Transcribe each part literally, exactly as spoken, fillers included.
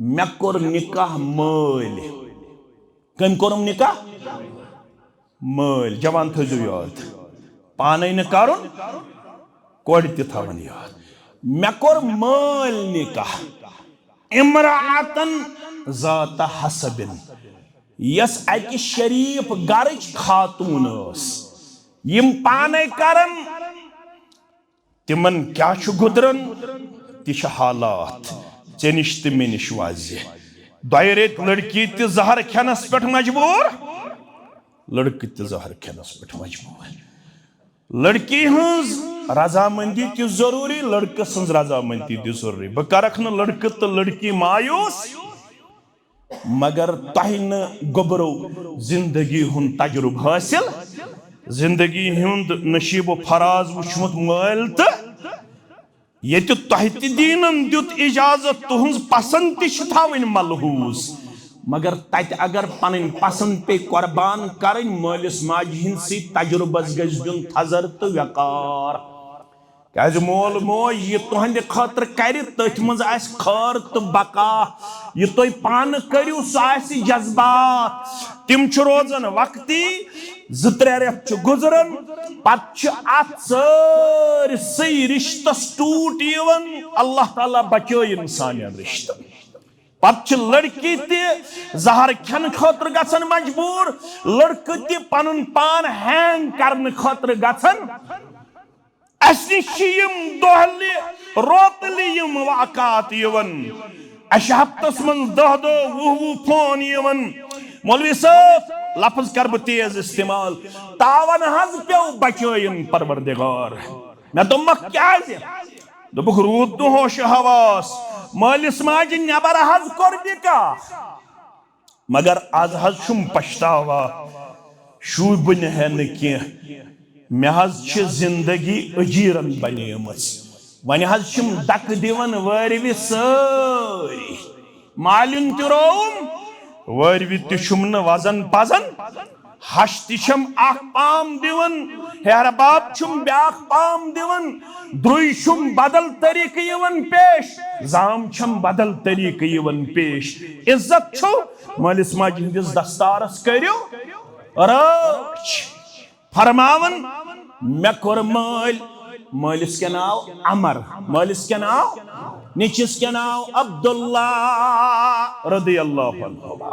مےٚ کوٚر نکاح مٲلۍ۔ کٔمۍ کوٚرُم نکاح؟ مٲلۍ۔ جوان، تھٲیزیو یاد، پانے نہٕ کرُن، کورِ تہِ تھاوٕنۍ یاد۔ مےٚ کوٚر مٲلۍ نکاح، امرأتن ذات حسب، یۄس اکہِ شریف گرٕچ خاتون ٲس۔ یِم پانے کرن، تِمن کیٛاہ چھُ گُزران، تہِ چھِ حالات ژےٚ نِش تہٕ مےٚ نِش واضح۔ دۄیہِ ریٚتۍ لڑکی تہِ زہر کھٮ۪نس پٮ۪ٹھ مجبوٗر، لڑکہٕ تہِ زہر کھٮ۪نس پٮ۪ٹھ مجبوٗر۔ لڑکی ہٕنٛز رضامندی تہِ ضروٗری، لڑکہٕ سٕنٛز رضامندی تہِ ضروٗری۔ بہٕ کرکھ نہٕ لڑکہٕ تہٕ لڑکی مایوس، مگر تۄہہِ نہٕ گوٚبرو زندگی ہُنٛد تجربہٕ حٲصِل، زندگی ہُنٛد نشیب و فراز وُچھمُت مٲلۍ، تہٕ ییٚتہِ تۄہہِ تہِ دیٖنن دیُت اجازت، تُہٕنٛز پسند تہِ چھِ تھاوٕنۍ ملحوظ، مگر تتہِ اگر پنٕنۍ پسند پیٚیہِ قربان کرٕنۍ، مٲلِس ماجہِ ہٕنٛدۍ سٕے تجربس گژھِ دیُن تھزر تہٕ وقار۔ کیازِ مول موج یہِ تُہنٛدِ خٲطرٕ کرِ، تٔتھۍ منٛز آسہِ خٲر تہٕ بقا۔ یہِ تُہۍ پانہٕ کٔرِو، سُہ آسہِ جذبات۔ تِم چھِ روزان وقتی، زٕ ترٛےٚ رٮ۪تھ چھِ گُزران، پتہٕ چھِ اتھ سٲرسٕے رشتس ٹوٗٹ یِوان۔ اللہ تعالیٰ بچٲیِن سانٮ۪ن رشتن۔ پتہٕ چھِ لڑکی تہِ زہر کھٮ۪نہٕ خٲطرٕ گژھان مجبوٗر، لڑکہٕ تہِ پنُن پان ہینگ کرنہٕ خٲطرٕ گژھان۔ اسہِ نِش چھِ یِم دۄہلہِ روتلہِ یِم واقعات یِوان۔ اسہِ چھِ ہفتس منٛز دَہ دۄہ، وُہ وُہ فون یِوان۔ مولوی صٲب، لفظ کرٕ بہٕ تیز استعمال، تاون حظ پیوٚو، بچٲیِن پروردگار۔ مےٚ دوٚپمکھ، کیازِ؟ دوٚپُکھ، روٗد نہٕ ہوش حواس، مٲلِس ماجہِ نٮ۪بر حظ کوٚر نکاح۔ مگر از حظ چھُم پچھتاوا، شوٗبہِ نہٕ ہے نہٕ کینٛہہ۔ مےٚ حظ چھِ زندگی اجیرن بنیمٕژ۔ وۄنۍ حظ چھِم دکہٕ دِوان وٲروِ سٲری۔ مالیُن تہِ رووُم، وٲروِ تہِ چھُم نہٕ وزن پزن۔ ہش تہِ چھم اکھ پام دِوان، ہیہر باب چھم بیاکھ پام دِوان، درُے چھم بدل طریقہٕ یِوان پیش، زام چھم بدل طریقہٕ یِوان پیش۔ عزت چھو مٲلِس ماجہِ ہٕنٛدِس دستارس کٔرِو رٲچھ۔ فرماوان، مےٚ کوٚر مٲلۍ، مٲلِس کیٛاہ ناو؟ عمر۔ مٲلِس کیٛاہ ناو؟ نیٚچِس کیٛاہ ناو؟ عبداللہ رضی اللہ عنہ۔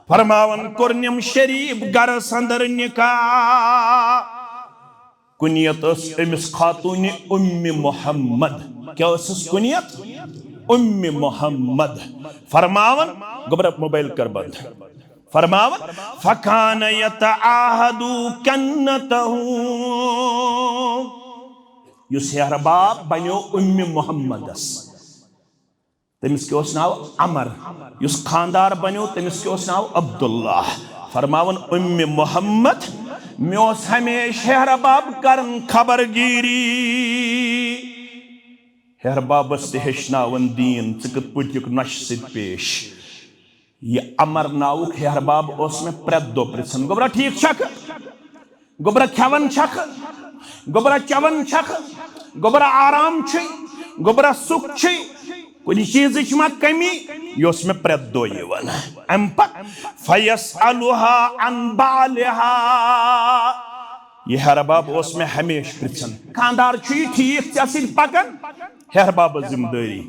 فرماوان، کوٚرنم شریف گرس اندر نکاح۔ کنیت ٲس أمِس خاتوٗنہِ اُمہِ محمد۔ کیٛاہ ٲسٕس کنیت؟ اُمہِ محمد۔ فرماوان، گوٚبرا موبایل کر بند۔ فرماوان، فکان یتعاہد کنتہ۔ یُس ہیہر باب بنیو اُمہِ محمدس، تٔمِس کیٛاہ اوس ناو؟ عمر۔ یُس خاندار بنیو، تٔمِس کیٛاہ اوس ناو؟ عبداللہ۔ فرماوان، اُمہِ محمد، مےٚ اوس ہمیشہِ ہیہر باب کران خبر گیٖری۔ ہیہر بابس تہِ ہیٚچھناوان دیٖن، ژٕ کِتھ پٲٹھۍ یِکھ نۄشہِ سۭتۍ پیش۔ یہِ عمر ناوُک ہیہر باب اوس مےٚ پرٛٮ۪تھ دۄہ پرٛژھان، گوٚبرا ٹھیٖک چھکھ؟ گوٚبرا کھٮ۪وان چھکھ؟ گوٚبرا چٮ۪وان چھکھ؟ گوٚبرا آرام چھُے؟ گوٚبرا سُکھ چھُے؟ کُنہِ چیٖزٕچ ما کمی؟ یہِ اوس مےٚ پرٛٮ۪تھ دۄہ یِوان۔ اَمہِ پتہٕ فیسألها عن بعلها۔ یہِ ہیہر باب اوس مےٚ ہمیشہِ پرٛژھان، خانٛدار چھُ یہِ ٹھیٖک ژےٚ سۭتۍ پکان؟ ہیہر بابس ذمہٕ دٲری۔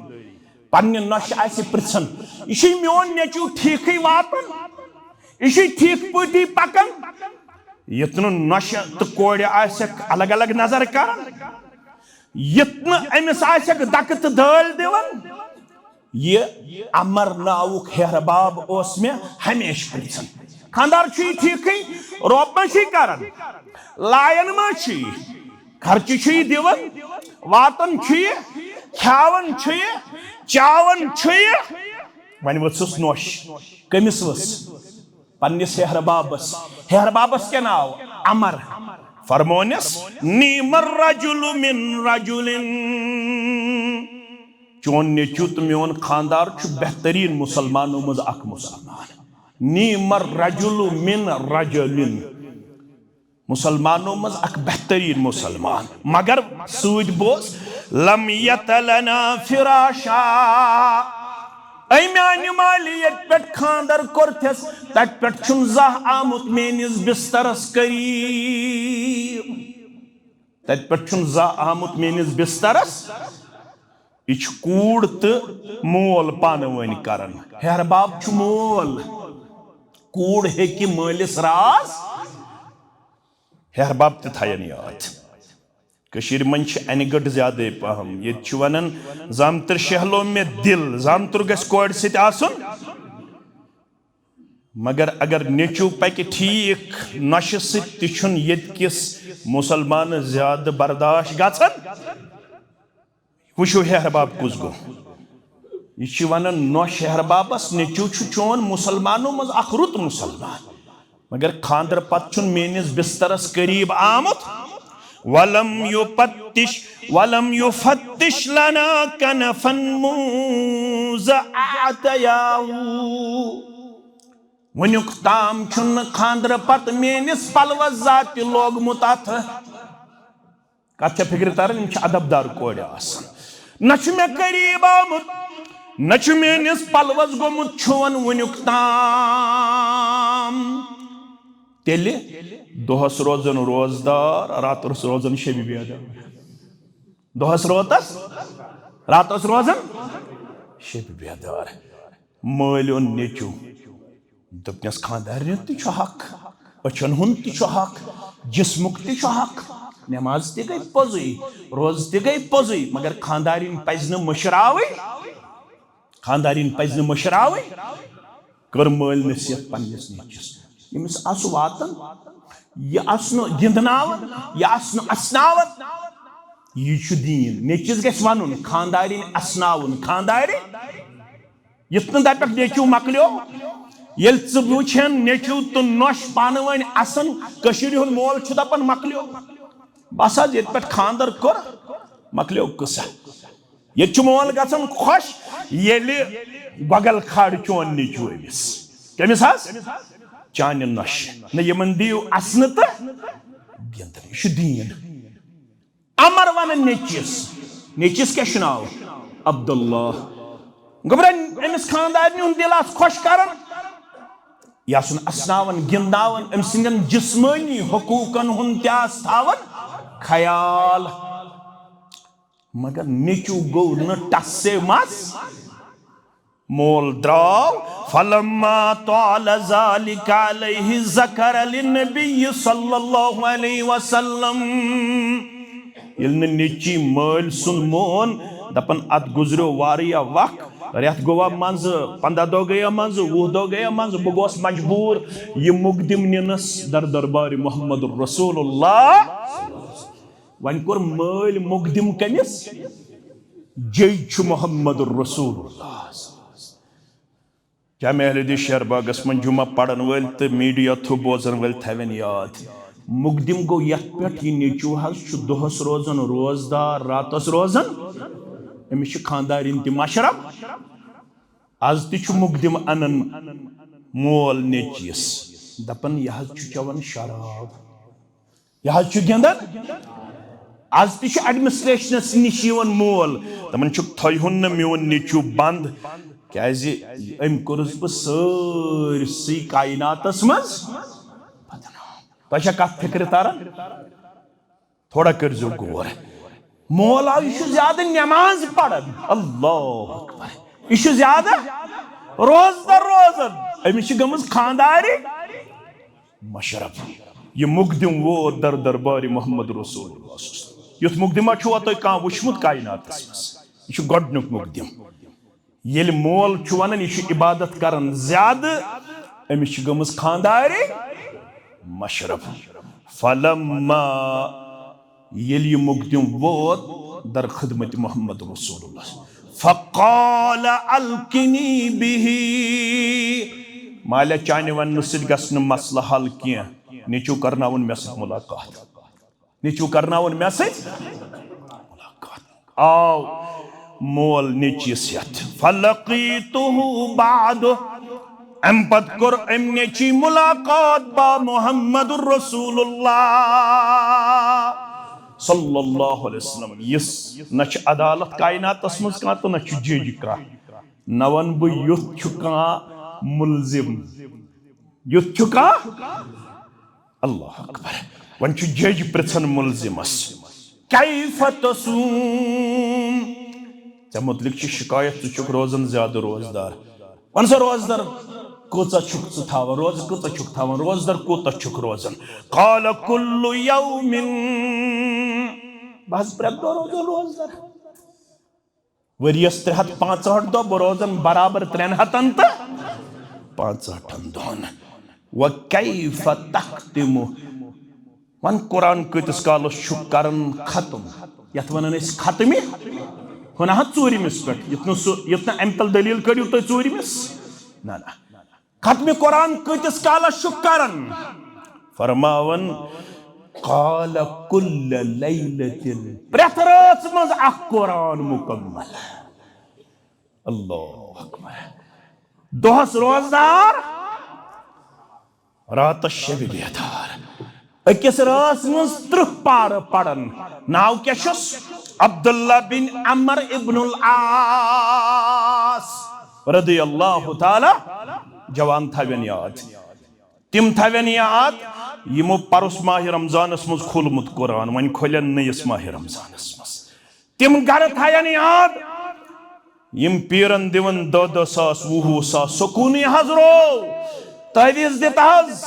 پننہِ نۄشہِ آسہِ پرژھان، یہِ چھُے میون نیٚچو ٹھیٖکھٕے واتان؟ یہِ چھُے ٹھیٖک پٲٹھی پکان؟ یُتھ نہٕ نۄشہِ تہٕ کورِ آسٮ۪کھ الگ الگ نظر کران، یُتھ نہٕ أمِس آسٮ۪کھ دکہٕ تہٕ دٲلۍ دِوان۔ یہِ عمر ناوُک ہیہر باب اوس مےٚ ہمیشہِ پرژھان، خانٛدار چھُے ٹھیٖکھٕے؟ روب ما چھُے کران؟ لایان ما چھُے؟ خرچہٕ چھُ یہِ دِوان، واتان چھُ یہِ، کھیاوان چھُ یہِ، چاوان چھُ یہِ۔ وۄنۍ ؤژھٕس نۄش۔ کٔمِس ؤژھ؟ پننِس ہیہر بابس۔ ہیہر بابس کیٛاہ ناو؟ عمر۔ فرمونس، نعم الرجل من رجل۔ چون نیٚچو تہٕ میون خانٛدار چھُ بہتریٖن مُسلمانو منٛز اکھ مُسلمان۔ نعم الرجل من رجل۔ مُسلمانو منٛز اکھ بہتریٖن مُسلمان، مگر سۭتۍ بوز، لم یت لنا فراشا، اے میانہِ مالہِ، ییٚتہِ پٮ۪ٹھ خاندر کوٚرتھس، تتہِ پٮ۪ٹھ چھُنہٕ زانٛہہ آمُت میٲنِس بسترس قریب۔ تتہِ پٮ۪ٹھ چھُنہٕ زانٛہہ آمُت میٲنِس بسترس۔ یہِ چھُ کوٗر تہٕ مول پانہٕ ؤنۍ کران۔ ہیہر باب چھُ مول۔ کوٗر ہیٚکہِ مٲلِس راز، ہیہر باب تہِ تھاین یاد۔ کٔشیٖرِ منٛز چھِ انہِ گٔٹ زیادَے پہم۔ ییٚتہِ چھِ ونان، "زامتٕر شہلو مےٚ دِل"، زامتٕر گژھِ کورِ سۭتۍ آسُن۔ مگر اگر نیٚچو پکہِ ٹھیٖک نۄشہِ سۭتۍ، تہِ چھُنہٕ ییٚتہِ کِس مُسلمانس زیادٕ برداشت گژھان۔ وٕچھِو ہیہر باب کُس گوٚو۔ یہِ چھِ ونان، نۄش ہیہر بابس، نیٚچو چھُ چون مُسلمانو منٛز اکھ رُت مُسلمان، مگر خاندرٕ پتہٕ چھُنہٕ میٲنِس بسترس قریب آمُت۔ ولم یفتش، ولم یفتش لنا کنفا منذ اعطیاہ۔ وٕنیُک تام چھُنہٕ خاندرٕ پتہٕ میٲنِس پلوس زانٛہہ تہِ لوگمُت اتھٕ۔ کتھ چھےٚ فکرِ تران؟ یِم چھِ ادب دار کورِ آسان۔ نہ چھُ مےٚ قریب آمُت، نہ چھُ میٲنِس پلوس گوٚمُت چھُون وٕنیُک تام۔ تیٚلہِ دۄہس روزان روزدار، راتس روزان شبِ بیدار۔ دۄہس روتس، راتس روزان شبِ بیدار۔ مٲلۍ اوٚن نیٚچو۔ دوٚپنس، خاندارنہِ تہِ چھُ حق، أچھن ہُنٛد تہِ چھُ حق، جسمُک تہِ چھُ حق۔ نماز تہِ گٔے پوٚزُے، روزٕ تہِ گٔے پوٚزُے، مگر خاندارِنۍ پزِ نہٕ مٔشراوٕنۍ۔ خاندارِنۍ پزِ نہٕ مٔشراوٕنۍ۔ کٔر مٲلۍ نصیحت پننِس نیٚچوِس۔ ییٚمِس آسہٕ واتان، یہِ آسہٕ نہٕ گِنٛدناوان، یہِ آسہٕ نہٕ اسناوان۔ یہِ چھُ دیٖن۔ نیٚچوِس گژھِ ونُن، خاندارِنۍ اسناوُن، خاندارِنۍ۔ یُتھ نہٕ دپکھ نیٚچو مۄکلیو۔ ییٚلہِ ژٕ وٕچھن نیٚچو تہٕ نۄش پانہٕ ؤنۍ اسن، کٔشیٖرِ ہُنٛد مول چھُ دپان مۄکلیو۔ بس حظ، ییٚتہِ پٮ۪ٹھ خاندر کوٚر، مۄکلیو قصہ۔ ییٚتہِ چھُ مول گژھان خۄش، ییٚلہِ گۄگل کھاڑ چون نیٚچو أمِس۔ کٔمِس حظ؟ چانہِ نۄشہِ۔ نہ، یِمن دِیِو اسنہٕ تہٕ گِنٛدنہٕ۔ یہِ چھُ دیٖن۔ امر ونان نیٚچِس۔ نیٚچِس کیٛاہ چھُ ناو؟ عبداللہ۔ گوٚبرا، أمِس خاندارنہِ ہُنٛد دِل آس خۄش کران، یہِ آسُن اسناوان، گِنٛدناوان، أمۍ سٕنٛدٮ۪ن جسمٲنی حقوٗقن ہُنٛد تہِ آس تھاوان خیال۔ مگر نیٚچو گوٚو نہٕ ٹس سے مس۔ مول درٛاو۔ فلما طال ذلك عليه ذكر للنبي صلى الله عليه وسلم۔ ییٚلہِ نہٕ نیٚچی مٲلۍ سُنٛد مون، دپان، اتھ گُزریو واریاہ وق، رٮ۪تھ گوٚوا منٛزٕ، پنٛداہ دۄہ گٔیا منٛزٕ، وُہ دۄہ گٔیا منٛزٕ، بہٕ گوس مجبوٗر یہِ مقدم نِنس در دربارِ محمد رسول اللہ۔ وۄنۍ کوٚر مٲلۍ مقدم کٔمِس؟ جے چھُ محمد رسول اللہ۔ جامع اہل حدیث شہر باغس منٛز جمعہ پرن وٲلۍ تہٕ میڈیا تھرو بوزن وٲلۍ تھاون یاد، مقدم گوٚو یتھ پٮ۪ٹھ یہِ نیٚچو حظ چھُ دۄہس روزان روزدار، راتس روزان، أمِس چھِ خاندارِنۍ تہِ مشرف۔ از تہِ چھُ مقدم انان مول نیٚچوِس، دپان، یہِ حظ چھُ چٮ۪وان شراب۔ یہِ حظ چھُ گِنٛدان۔ از تہِ چھُ ایڈمنسٹریشنس نِش یِوان مول، دَپان چھُکھ، "تھٲیہُن نہٕ میون نیٚچوٗ بنٛد، کیازِ أمۍ کوٚرُس بہٕ سٲرسٕے کایناتس منٛز بدنام۔" تۄہہِ چھا کتھ فکرِ تران؟ تھوڑا کٔرزیو غور۔ مول آو، یہِ چھُ زیادٕ نماز پران۔ اللہ اکبر۔ یہِ چھُ زیادٕ روزدر روزان۔ أمِس چھِ گٔمٕژ خانداری مشرف۔ یہِ مقدم ووت در دربارِ محمد رسول اللہ صلی اللہ علیہ وسلم۔ یُتھ مقدمہ چھُوا تۄہہِ کانٛہہ وُچھمُت کائناتس منٛز؟ یہِ چھُ گۄڈٕنیُک مقدم۔ ییٚلہِ مول چھُ ونان، یہِ چھُ عبادت کران زیادٕ، أمِس چھِ گٔمٕژ خاندارِ مشرف۔ فلما، ییٚلہِ یہِ مقدم ووت در خدمت محمد رسول اللہ، فقال القنی بہ، مالیا، چانہِ وننہٕ سۭتۍ گژھِ نہٕ مسلہٕ حل کینٛہہ، نیٚچو کرناوُن مےٚ سۭتۍ ملاقات۔ نیٚچو کرناوُن مےٚ سۭتۍ ملاقات۔ آو مول نیٚچوِس ہٮ۪تھ۔ فلقیتہ بعد، امہِ پتہٕ کوٚر أمۍ نیٚچی ملاقات با محمد رسول اللہ صلی اللہ علیہ وسلم، یُس نہ چھُ عدالت کائناتس منٛز کانٛہہ تہٕ نہ چھُ جج کانٛہہ۔ نہ وَنہٕ بہٕ یُتھ چھُ کانٛہہ مُلزِم، یُتھ چھُ کانٛہہ۔ اللہ اکبر۔ وۄنۍ چھُ جج پرژھان مُلزِمس، "کیف تصوم؟" ژےٚ مُتعلِق چھِ شِکایت، ژٕ چھُکھ روزان زیادٕ روزدار۔ وَن سا، روزدار کۭژاہ چھُکھ ژٕ تھاوان؟ روزٕ کۭژاہ چھُکھ تھاوان؟ روزدار کوٗتاہ چھُکھ روزان؟ قال کل یوم، بہٕ حظ پرٛٮ۪تھ دۄہ روزان روزدار۔ ؤریَس ترٛےٚ ہَتھ پانٛژہٲٹھ دۄہ، بہٕ روزن برابر ترٛٮ۪ن ہَتَن تہٕ پانٛژہٲٹھَن دۄہن۔ وَکَیفَ تَختِمُ؟ وَن، قرآن کۭتِس کالَس چھُ کران ختم؟ یَتھ وَنان أسۍ ختمہِ، ہُہ نہ حظ ژوٗرِمِس پٮ۪ٹھ، یُتھ نہٕ سُہ، یُتھ نہٕ اَمہِ تَل دٔلیٖل کٔڑِو تُہۍ ژوٗرِمِس۔ نہ، نہ۔ ختمِ قرآن کۭتِس کالس چھُ کران؟ فرماوان، قال کل لیلۃ، پرٛٮ۪تھ رٲژ منٛز اکھ قرآن مکمل۔ اللہ اکبر۔ دۄہس روزدار، راتس شبِ بیدار۔ أکِس رٲژ منٛز ترٕٛہ پارٕ پران۔ ناو کیٛاہ چھُس؟ عبداللہ بن عمر ابن العاص رضی اللہ تعالیٰ۔ جوان تھاوین یاد، تِم تھاوین یاد یِمو پرُس ماہِ رمضانس منٛز کھولمُت قرآن، وۄنۍ کھولن نٔیِس ماہِ رمضانس منٛز۔ تِم گرٕ تھاوین یاد یِم پیرن دِوان دہ دہ ساس، وُہ وُہ ساس، سکوٗنٕے حظ روو، تعویٖذ دِتھ حظ۔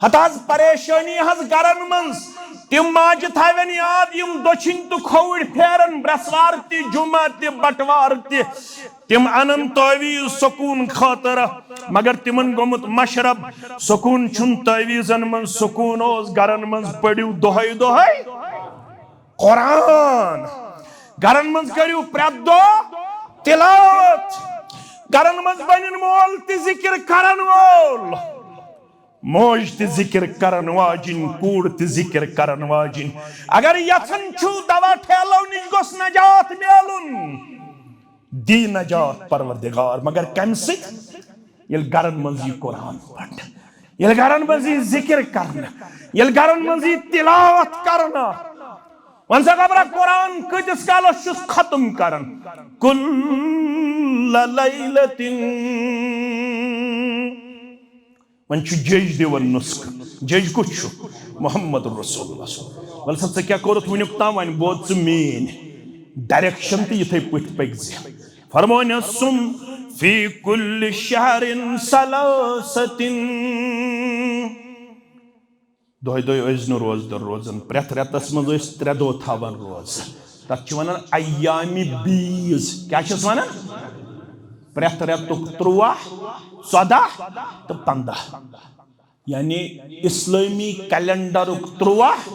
ہتہٕ حظ پریشٲنی حظ گرن منٛز۔ تِم ماجہِ تھاوٮ۪ن یاد یِم دٔچھِنۍ تہٕ کھووٕرۍ پھیرن، برٛٮ۪سوار تہِ، جمعہ تہِ، بٹوار تہِ۔ تِم انن تعویٖذ سکوٗن خٲطرٕ، مگر تِمن گوٚمُت مشرب۔ سکوٗن چھُنہٕ تعویٖذن منٛز، سکوٗن اوس گرن منٛز۔ پٔرِو دۄہے دۄہے قرآن، گرن منٛز کٔرِو پرٛٮ۪تھ دۄہ تلاوت، گرن منٛز بنن مول تہِ ذکر کرن وول، موج تہِ ذکر کرن واجِنۍ، کوٗر تہِ ذکر کرن واجِنۍ۔ اگر یژھان چھِو دوا ٹھیلو نِش گوٚژھ نجات میلُن، دی نجات پروردگار، مگر کمہِ سۭتۍ؟ ییٚلہِ گرن منٛز یی قرآن پرنہٕ، ییٚلہِ گرن منٛز یی ذکر کرنہٕ، ییٚلہِ گرن منٛز یی تلاوت کرنہٕ۔ وۄنۍ سا خبرا قرآن کۭتِس کالس چھُس ختم کران؟ کل لیلۃ۔ وۄنۍ چھُ جج دِوان نُسخہٕ۔ جج کُس چھُ؟ محمد رسول اللہ صلی اللہ علیہ وسلم۔ وَلہٕ سا، ژےٚ کیٛاہ کوٚرُتھ وٕنیُک تام؟ وۄنۍ بوز ژٕ میٛٲنۍ ڈایریکشن تہٕ یِتھَے پٲٹھۍ پٔکۍ زِ۔ فرموونس، صم فی کل شہر ثلاثۃ۔ دۄہے دۄہے ٲسۍ نہٕ روزدر روزان، پرٛٮ۪تھ رٮ۪تس منٛز ٲسۍ ترٛےٚ دۄہ تھاوان روزٕ۔ تتھ چھِ ونان ایام بیض۔ کیٛاہ چھِس ونان؟ پرٛٮ۪تھ رٮ۪تُک تُرٛواہ، ژۄداہ تہٕ پنٛداہ۔ یعنی اسلٲمی کیلنڈرُک تُرٛواہ،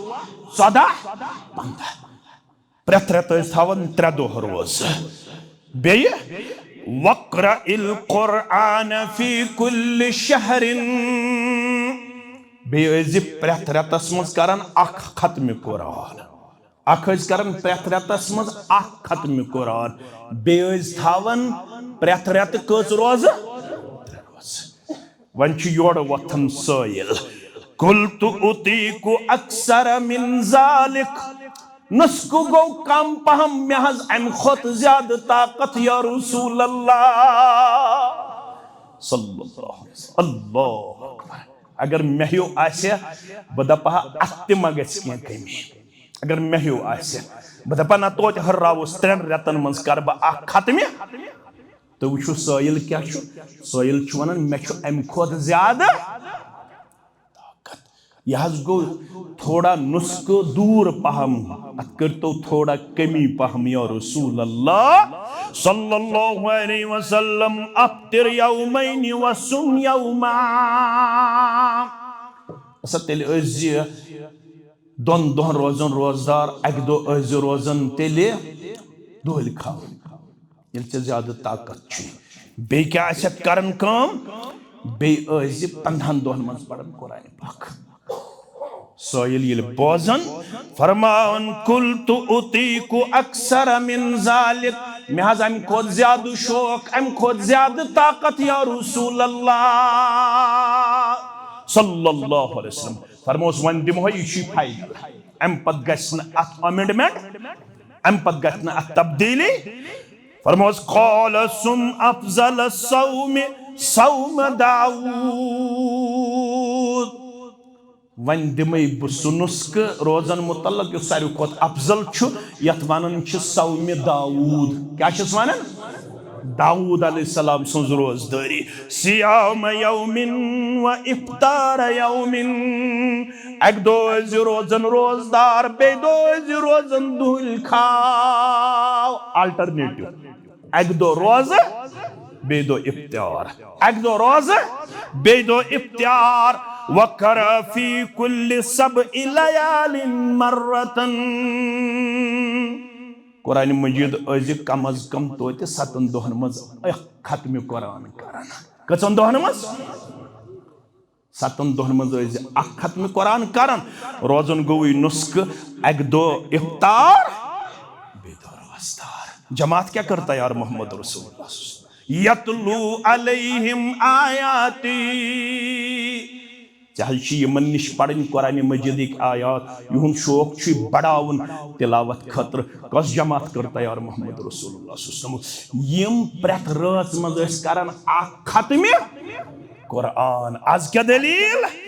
ژۄداہ، پنٛداہ۔ پرٛٮ۪تھ رٮ۪تہٕ ٲسۍ تھاوان ترٛےٚ دۄہ روزٕ۔ بیٚیہِ، وقرأ القرآن فی کل شہر۔ بیٚیہِ ٲسۍ زِ پرٛٮ۪تھ رٮ۪تس منٛز کران اکھ ختمِ قرآن۔ اکھ ٲسۍ کران پرٛٮ۪تھ رٮ۪تس منٛز اکھ ختمِ قرآن۔ بیٚیہِ ٲسۍ تھاوان پرٛٮ۪تھ رٮ۪تہٕ کٔژ روزٕ؟ ترٛےٚ روزٕ۔ وۄنۍ چھُ یورٕ وۄتھان سٲیِل۔ قلت اطیق اکثر من ذلک۔ نسخہٕ گوٚو کم پہم، مےٚ حظ امہِ کھۄتہٕ زیادٕ طاقت یا رسول اللہ۔ صلی اللہ علیہ وسلم۔ اللہ اکبر۔ اگر مےٚ ہیوٗ آسہِ ہا، بہٕ دپہٕ ہا، اتھ تہِ ما گژھِ کینٛہہ کٔمی۔ اگر مےٚ ہیوٗ آسہِ ہا، بہٕ دپہٕ ہا، نہ توتہِ ہُرراوُس، ترٛٮ۪ن رٮ۪تن منٛز کرٕ بہٕ اکھ ختمہِ۔ تُہۍ وٕچھِو سٲیِل کیٛاہ چھُ۔ سٲیِل چھُ وَنان، مےٚ چھُ اَمہِ کھۄتہٕ زیادٕ طاقت۔ یہِ حظ گوٚو تھوڑا نُسخہٕ دوٗر پَہَم۔ اَتھ کٔرۍتو تھوڑا کمی پَہَم، یا رسول اللہ صلی اللہ علیہ وسلم، افطر یومین وصم یوما۔ ہسا تیٚلہِ ٲسۍ زِ دۄن دۄہن روزُن روزدار، اکہِ دۄہ ٲسۍ زِ روزان تیٚلہِ دۄہلہِ کھاوُن، ییٚلہِ ژےٚ زیادٕ طاقت چھُے۔ بیٚیہِ کیٛاہ آسہِ اَتھ کران کٲم؟ بیٚیہِ ٲسۍ زِ پنٛدہن دۄہن منٛز پران قرآن پاک۔ سٲیِل ییٚلہِ بوزان، فرماوان، قلت اطیق اکثر من ذلک، مےٚ حظ امہِ کھۄتہٕ زیادٕ شوق، امہِ کھۄتہٕ زیادٕ طاقت یا رسول اللہ صلی اللہ علیہ وسلم۔ فرموس، وۄنۍ دِمہو، یہِ چھُے فاینل۔ اَمہِ پتہٕ گژھِ نہٕ اَتھ amendment، اَمہِ پتہٕ گژھِ نہٕ اَتھ تبدیٖلی۔ فرموس، قال صم افضل الصوم صوم داوود۔ وۄنۍ دِمَے بہٕ سُہ نُسخہٕ روزن متعلق یُس ساروی کھۄتہٕ افضل چھُ، یَتھ وَنان چھِ صوم داوود۔ کیٛاہ چھِس وَنان؟ داوود علیہ السلام سٕنٛز روزدٲری۔ صیام یوم و افطار یوم۔ اَکہِ دۄہ ٲسۍ زِ روزن روزدار، بیٚیہِ دۄہ ٲسۍ زِ روزن دُہٕلۍ کھاو۔ آلٹرنیٹو۔ اَکہِ دۄہ روزٕ، بیٚیہِ دۄہ افطار۔ اَکہِ دۄہ روزٕ، بیٚیہِ دۄہ افطار۔ وقرأ فی کل سبع لیال مرتن۔ قرآن مجید ٲسۍ زِ کم از کم توتہِ ستن دۄہن منٛز اکھ ختمِ قرآن کران۔ کٔژن دۄہن منٛز؟ ستن دۄہن منٛز ٲسۍ زِ اکھ ختمِ قرآن کران۔ روزن گوٚوٕے نُسخہٕ، اَکہِ دۄہ افطار، بیٚیہِ دۄہ روزدار۔ جماعت کیٛاہ کٔر تیار؟ محمد رسول اللہ صلی اللہ علیہ وسلم۔ یتلو علیہم آیاتی۔ ژےٚ حظ چھِ یِمن نِش پرٕنۍ قرآن مجیدٕکۍ آیات، یِہُنٛد شوق چھُے بڑاوُن تلاوت خٲطرٕ۔ کۄس جماعت کٔر تیار؟ محمد رسول اللہ صلی اللہ علیہ وسلم۔ یِم پرٛٮ۪تھ رٲژ منٛز ٲسۍ کران اکھ ختمِ قرآن۔ از کیٛاہ دٔلیٖل؟